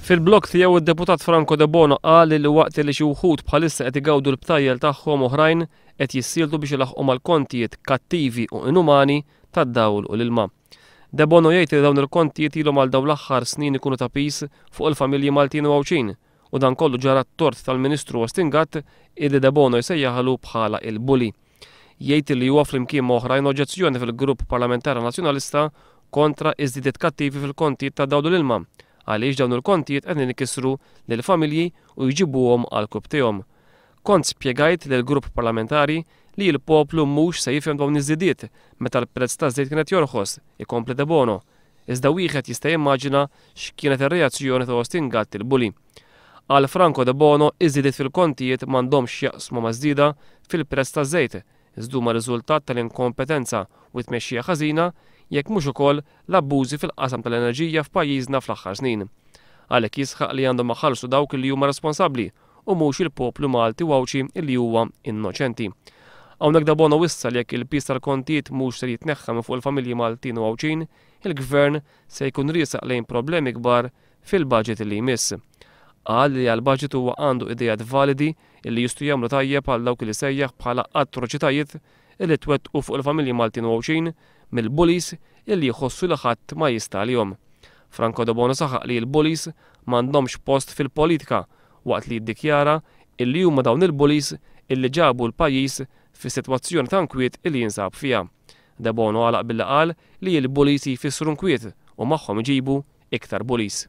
Fil-blog tiegħu id-deputat Franco Debono qal li waqt li xi wħud bħalissa qed igawdu l-btajjel tagħhom, oħrajn qed jissieltu biex ilaħħqu mal-kontijiet kattivi u inumani tad-dawl u l-ilma. Debono jgħid li dawn il-kontijiet ilhom għal dawn l-aħħar snin ikunu ta' piż fuq il-familji Maltin u Għawdxin u dan kollu ġara t-tort tal-Ministru Austin Gatt illi Debono jsejjaħlu bħala il-bully. Jgħid li huwa flimkien ma' oħrajn oġġezzjoni fil-Grupp Parlamentari Nazzjonalista kontra iż-żidiet kattivi fil-kontijiet tad-dawl u l-ilma għaliex dawn il-kontijiet qegħdin ikissru lill-familji u jġibuhom għal-rkupptejhom. Kont spjegajt lill-grupp parlamentari li l-poplu mhux se jifhem dawn iż-żidiet meta l-prezz taż-żejt kien qed jorħos, ikompli Debono. Iżda wieħed jista' jimmaġina x'kienet ir-reazzjoni ta' Austin Gatt il-bully. Għal Franco Debono, iż-żidiet fil-kontijiet m'għandhomx x'jaqsmu maż-żieda fil-prezz taż-żejt, iżda huma riżultat tal-inkompetenza u t-tmexxija ħażina jekk mhux ukoll l-abbużi fil-qasam tal-enerġija f'pajjiżna fl-aħħar snin. Għalhekk jisħaq li għandhom iħallsu dawk li huma responsabbli u mhux il-poplu Malti u Għawdxi li huwa innoċenti. Hawnhekk Debono wissa li jekk il-piż tal-kontijiet mhux ser jitneħħa minn fuq il-familji Maltin u Għawdxin, il-gvern se jkun riesaq lejn problemi kbar fil-budget li jmiss. Qal li għal-budget huwa għandu idejat validi illi jistgħu jagħmlu tajjeb għal dawk li sejjaħ bħala atroċitajiet illi twettqu fuq il-familji Maltin u Għawdxin mill-bullies illi jħossu li ħadd ma jista' għalihom. Franco Debono saħaq li l-bullies m'għandhomx post fil-politika waqt li jiddikjara illi huma dawn il-bullies illi ġabu l-pajjiż fis-sitwazzjoni ta' nkwiet illi jinsab fiha. Debono għalaq billi qal li l-bullies jfissru nkwiet u magħhom iġibu iktar bullies.